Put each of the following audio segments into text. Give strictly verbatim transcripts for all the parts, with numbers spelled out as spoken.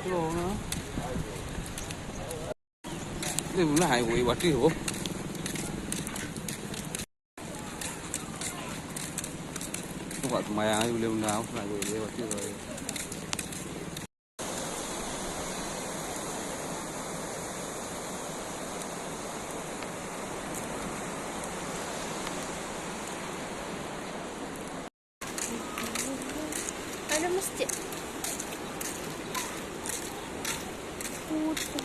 Lé meunan hai wei watèe ho. Wak seumayang lé meunan hai wei watèe ho. Ada masjid. Putih.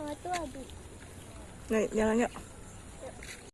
Oh, tu habis. Naik, jalan, yuk.